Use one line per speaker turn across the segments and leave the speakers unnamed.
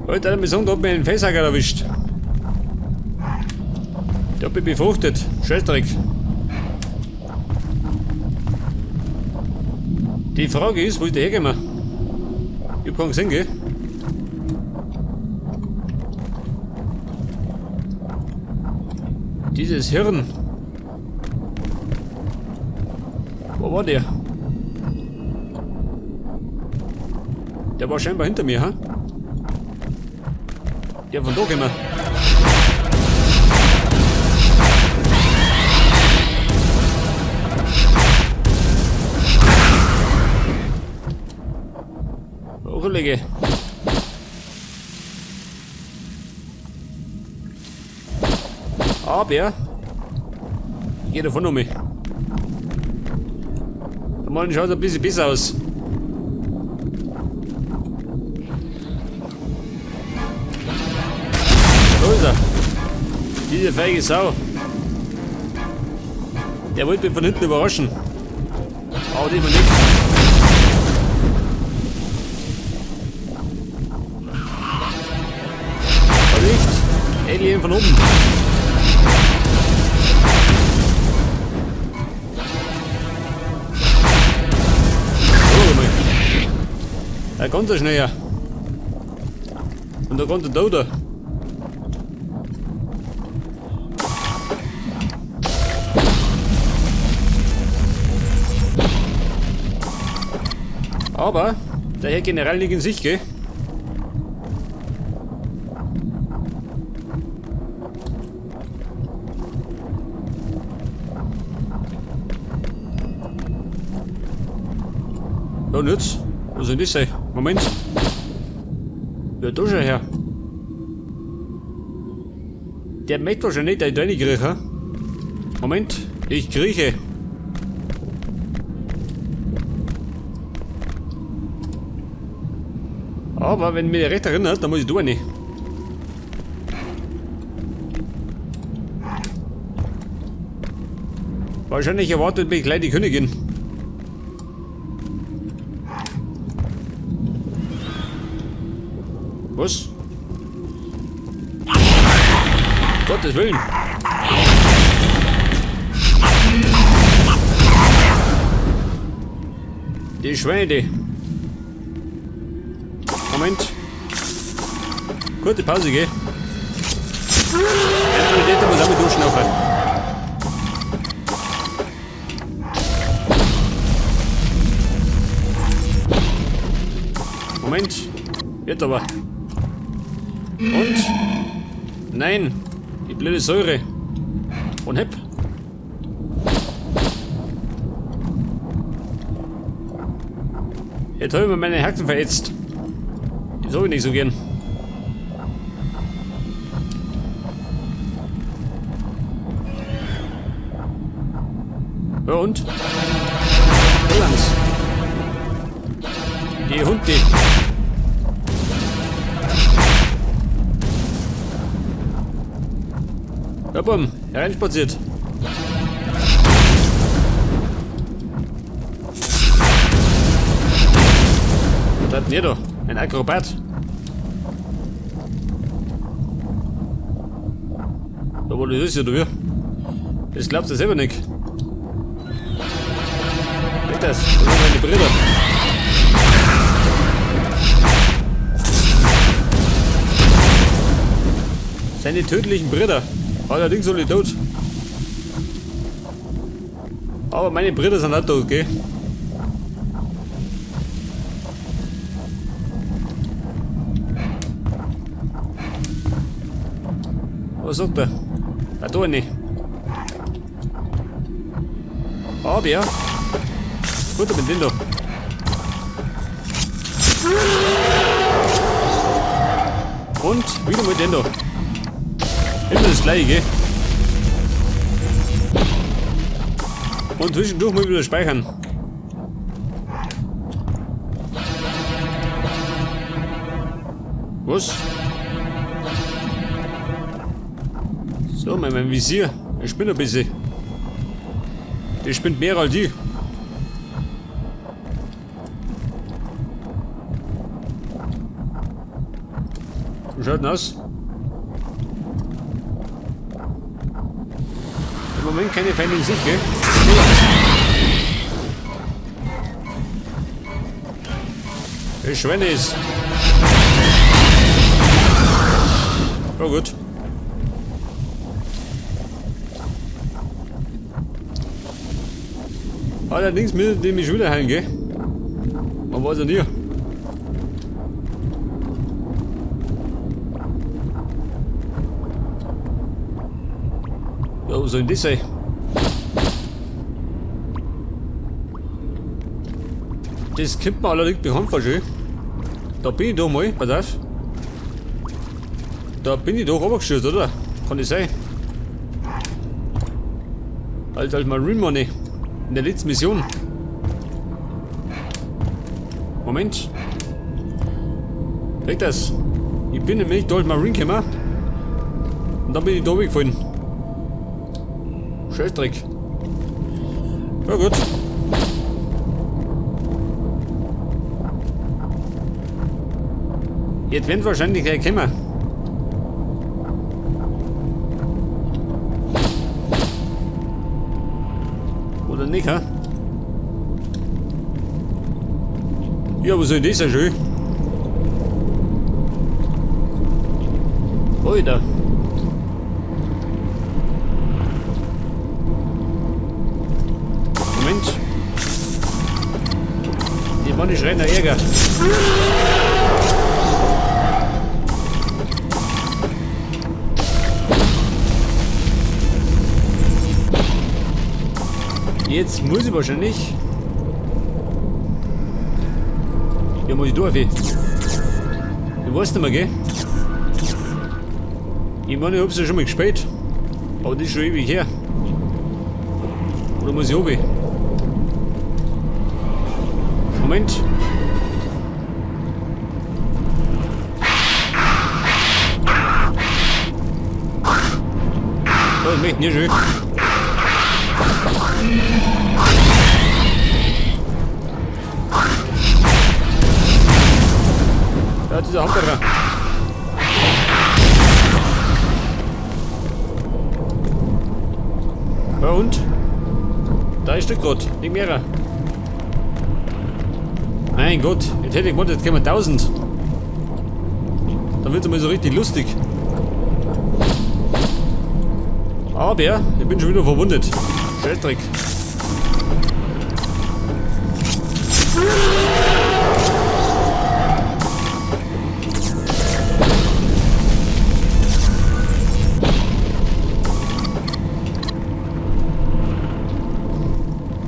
Heute hat er mich sagen, da hat mich einen Facehugger erwischt. Der hat mich befruchtet. Scheißdreck. Die Frage ist, wo ist der hergekommen? Ich hab keinen gesehen, gell? Dieses Hirn. Wo war der? Der war scheinbar hinter mir, ha? Der von da gekommen. Oh, Kollege. Aber ich gehe davon um mich. Der Mann schaut ein bisschen besser aus. Da ist er. Diese feige Sau. Der wollte mich von hinten überraschen. Aber diesmal nicht. Licht. Alien von oben. Oh, mal. Er kommt so schnell. Und da kommt der Toter. Aber der Herr General liegt in sich, gell? Ja, und jetzt? Was soll das sein? Moment. Ja, da schon her. Der möchte wahrscheinlich nicht, dass ich da reinkrieche. Moment, ich krieche. Aber wenn mich recht erinnert, dann muss ich da rein. Wahrscheinlich erwartet mich gleich die Königin. Was? Gottes Willen. Die Schweine, die. Moment. Kurze Pause, gell? Der muss auch mit durchschnaufen. Moment. Jetzt aber. Und? Nein. Die blöde Säure. Und hepp. Jetzt habe ich mir meine Herzen verätzt. Das habe ich nicht so gern. Ja und? Hollands. Die Hunde. Ja, bumm, hereinspaziert. Was treibt denn ihr da? Ein Akrobat. Aber das ist ja du. Das glaubst du selber nicht. Geht das? Das sind meine Brüder. Seine tödlichen Brüder. Allerdings alle tot. Aber meine Brüder sind auch tot, gell? Was sagt er? Ah, da nicht. Aber ja. Gut, mit dem da. Und wieder mit dem da. Immer das gleiche, gell? Und zwischendurch mal wieder speichern. Was? So, mein Visier. Ich spinne ein bisschen. Ich spinnt mehr als die. Wie schaut denn aus? Im Moment keine Feinde in Sicht, gell? Die Schweine ist. Oh gut. Allerdings müssen die mich wieder heilen, gell? Man weiß ja nie. Ja, was soll denn das sein? Das kommt mir allerdings bekannt vor, schön. Da bin ich doch mal, pass auf. Da bin ich doch runtergestürzt, oder? Kann das sein? Alter, Marine Money. In der letzten Mission. Moment. Weg das. Ich bin nämlich da als Marine gekommen. Und dann bin ich da weggefallen. Scheißdreck. Ja gut. Jetzt werden wahrscheinlich gleich kommen. Oder nicht, hä? Ja, was soll das sein, schön? Alter. Moment. Die Mann schreien nach Ärger. Jetzt muss ich wahrscheinlich. Ja, muss ich durch. Ich weiß nicht mehr, gell? Ich meine, ich hab's ja schon mal gespielt. Aber das ist schon ewig her. Oder muss ich runter? Moment. Oh, ich möchte nicht schön. Ja, dieser Hamburger. Ja und? Da ist Stück grad, nicht mehr. Mein Gott, jetzt hätte ich gemeint, jetzt kommen 1000. Dann wird's mal so richtig lustig. Aber ich bin schon wieder verwundet. Scheißdreck.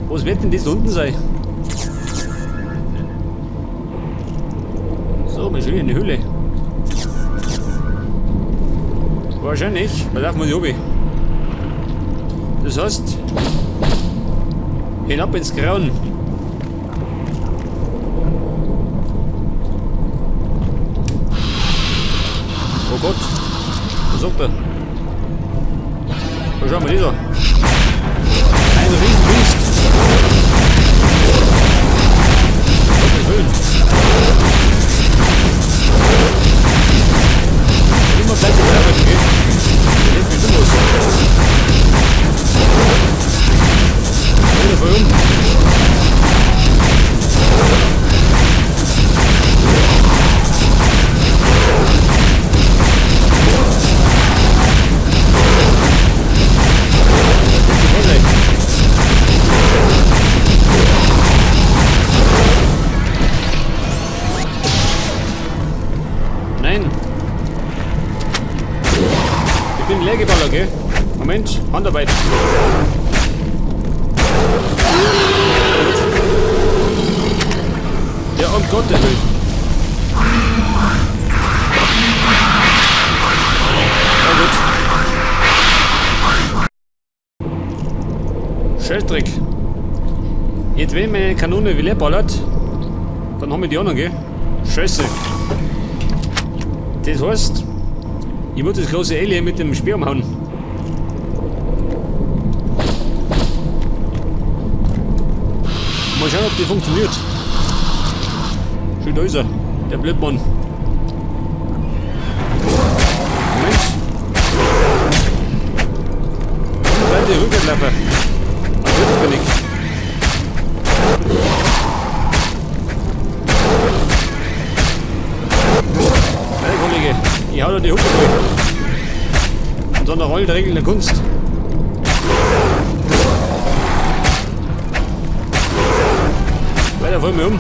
Was wird denn das da unten sein? So, wir sind in die Höhle. Wahrscheinlich, da darf man nicht runter. Das heißt, hinab ins Grauen. Oh Gott, was sagt er? Da schauen wir das an. Ein Riesenbiest. Gottes Willen. Immer fleißig treffen, gell? Der lebt bestimmt was. Wieder voll um. Nein. Ich bin leergeballert, gell? Moment, Handarbeit. Ja, um Gottes Willen. Na gut. Scheißdreck. Jetzt, wenn meine Kanone leer ballert, dann haben wir die anderen, gell? Scheiße. Das heißt, ich muss das große Alien mit dem Speer umhauen. Mal schauen, ob die funktioniert. Schön, da ist er, der Blödmann. Darf ich rückwärts laufen? Ach, bin ich. Hey Kollege, ich hau da die Hucke voll. Und dann der Rollenregeln der Kunst. Weiter, voll mir um.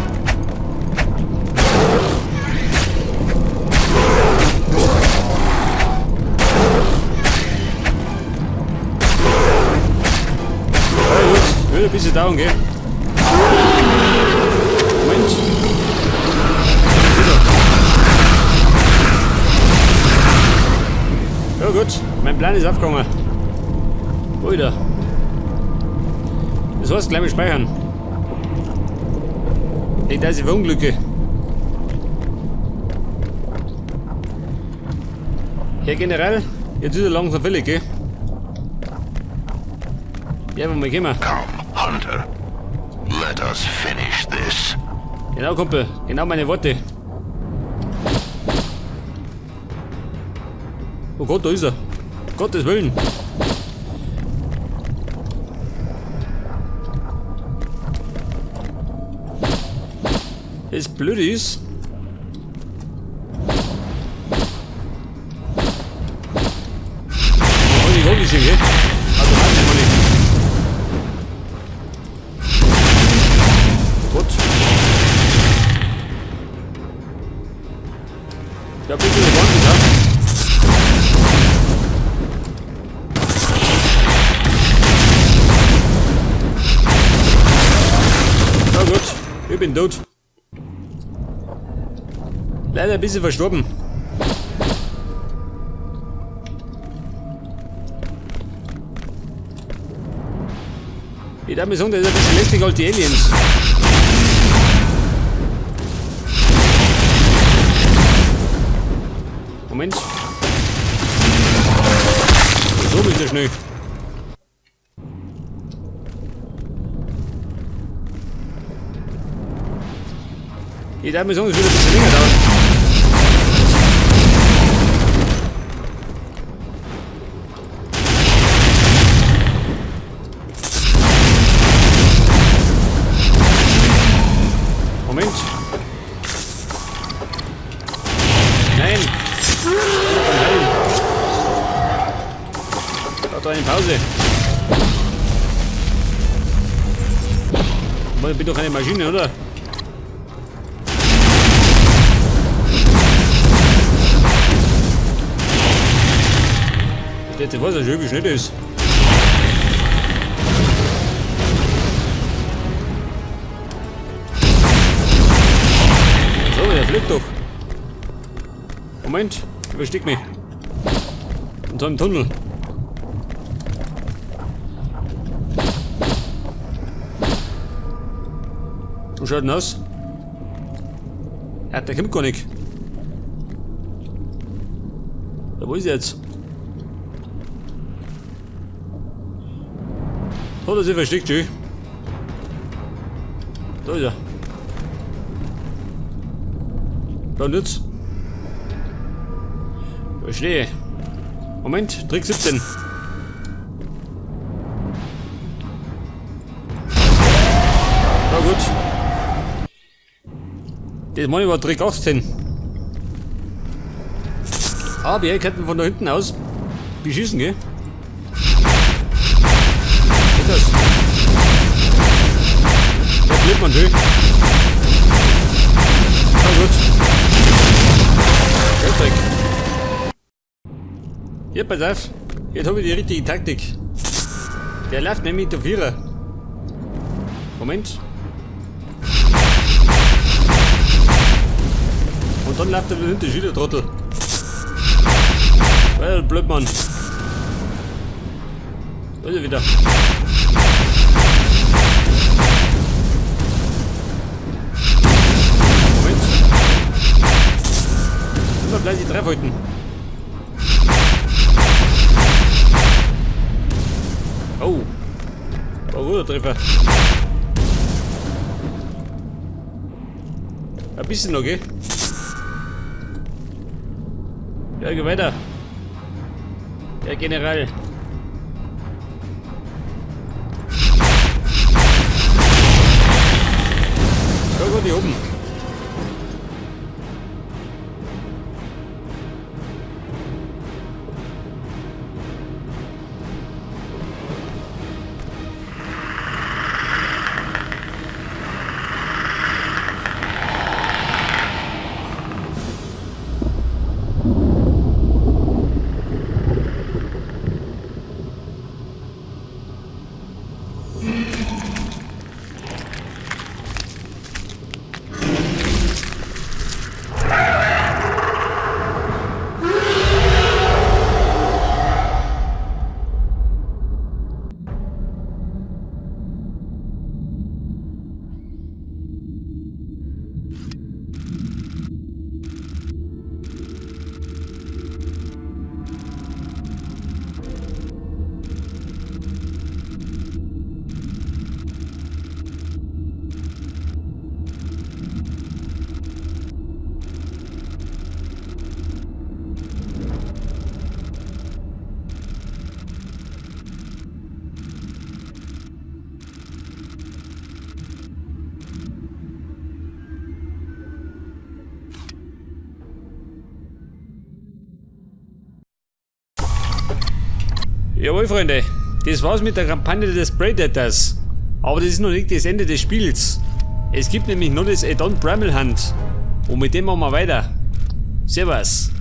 Ja gut, wird ein bisschen dauern, gell? Moment. Ja gut, mein Plan ist aufgegangen. Alter. Das heißt, gleich mal speichern. Nicht, dass ich verunglücke. Herr General, jetzt ist er langsam fällig, gell? Ja, wo wir kommen.
Come, Hunter. Let us finish this.
Genau, Kumpel. Genau meine Worte. Oh Gott, da ist er. Gottes Willen. Das Blöde ist, oh, ich hab gesehen, gell? Automatisch meine ich. Gott. Ja, bitte warten, ja. Na gut, ich bin tot. Leider ein bisschen verstorben. Ich darf mir sagen, der ist ein bisschen lästiger als die Aliens. Moment. So bist du schnell. Ich darf mir sagen, es wird ein bisschen länger dauern. Moment. Nein. Nein. Braucht doch eine Pause. Ich bin doch eine Maschine, oder? Jetzt weiß ja schon, wie schnell das ist. So, der fliegt doch. Moment, überstieg mich. In so einem Tunnel. Wo schaut denn aus? Ja, der kommt gar nicht. Da, wo ist er jetzt? Hat er sich versteckt, schön. Da ist er. Da nützt. Verstehe. Moment, Trick 17. Na gut. Das meine ich war Trick 18. Aber hier könnten von da hinten aus beschießen, gell? Geht das? Da bleibt man schön. Na gut. Geldtrick. Hier, pass auf. Jetzt hab ich die richtige Taktik. Der läuft nämlich der Vierer. Moment. Und dann läuft er wieder hinter der Trottel. Weil, Blödmann. Da ist er wieder. Moment. Immer fleißig draufhalten. Oh. War ein guter Treffer. Ein bisschen noch, gell? Ja, geh weiter. Ja, General. Da gerade oben. Jawohl, Freunde, das war's mit der Kampagne des Predators. Aber das ist noch nicht das Ende des Spiels. Es gibt nämlich noch das Add-on Primal Hunt. Und mit dem machen wir weiter. Servus.